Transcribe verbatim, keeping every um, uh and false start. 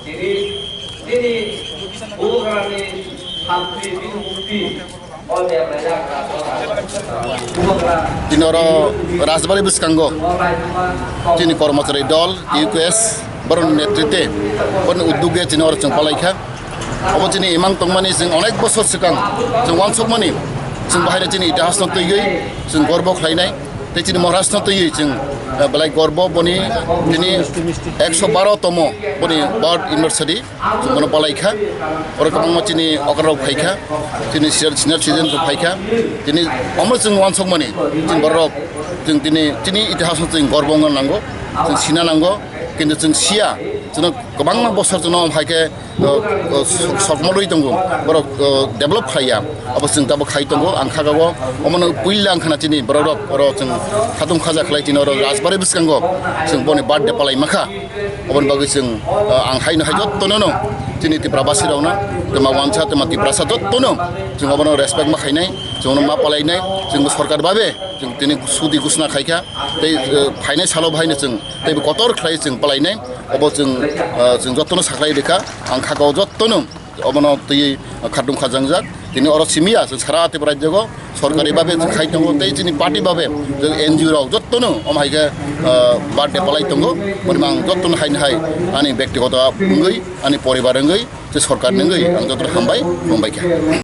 Tini, tini bubagrani santi bini mukti o debrajak raja bubagra. Tini oro Rajbari bwskango tini kormochari dol, U K S, boroni netrite, boroni udduge tini oro chwng palaikha. Obo chini imang tongmani chwng onek bosor swkang chwng uansukmani, chwng bahaino chini itihasno twiwi chwng gorbo khlainai. Tei chini Maharashtra twiwi chwng, eh, belai gorbo boni tini ekso baro tomo boni birth anniversary chwng bono palaikha. Oro kwbangma chini okrarok phaikha, chini senior, senior citizen rok phaikha. Tini omo chwng uansukmani chini bororok chwng tini chini itihasno chwng gorbo wngna nango, chwng sina nango, kintu chwng siya, chwngno kwbangma bosor chwngno omo hai khe o, o, sok-, sokmorwi tongo, borok, o, develop khlaiya, abo chwng tabuk khai tongo. Ang kha o, omono puila ang khana chini borok rok, oro chwng khatung khaja khlai chini oro Rajbari bwskango chwng boni birthday palai makha, oboni bagwi chwng, o, ang haino hai jottono no chini Tiprabasi rokno, twma wansa, twma Tiprasa jottono chwng obono respect ma khainai, chwngno ma palainai, chwng bo sorkar babe chwng tini sudi ghosna khaikha, tei, o, phainai salo bahaino chwng teibo kotor khlai chwng palainai, obo chwng, ah, chwng jotono saklai rikha, ang kha o jotono obono twi khartung khajangjak, tini oro simiya chwng sara Tripura rajyogo sorkari babe chwng khai tongo, tei chini party babe chwng N G O rok jotono omo hai khe, ah, birthday palai tongo, boni mang jotono hai hai ani bektigoto wngwi ani poribar wngwi tei sorkar wngwi ang jotono hambai khulumbai kha.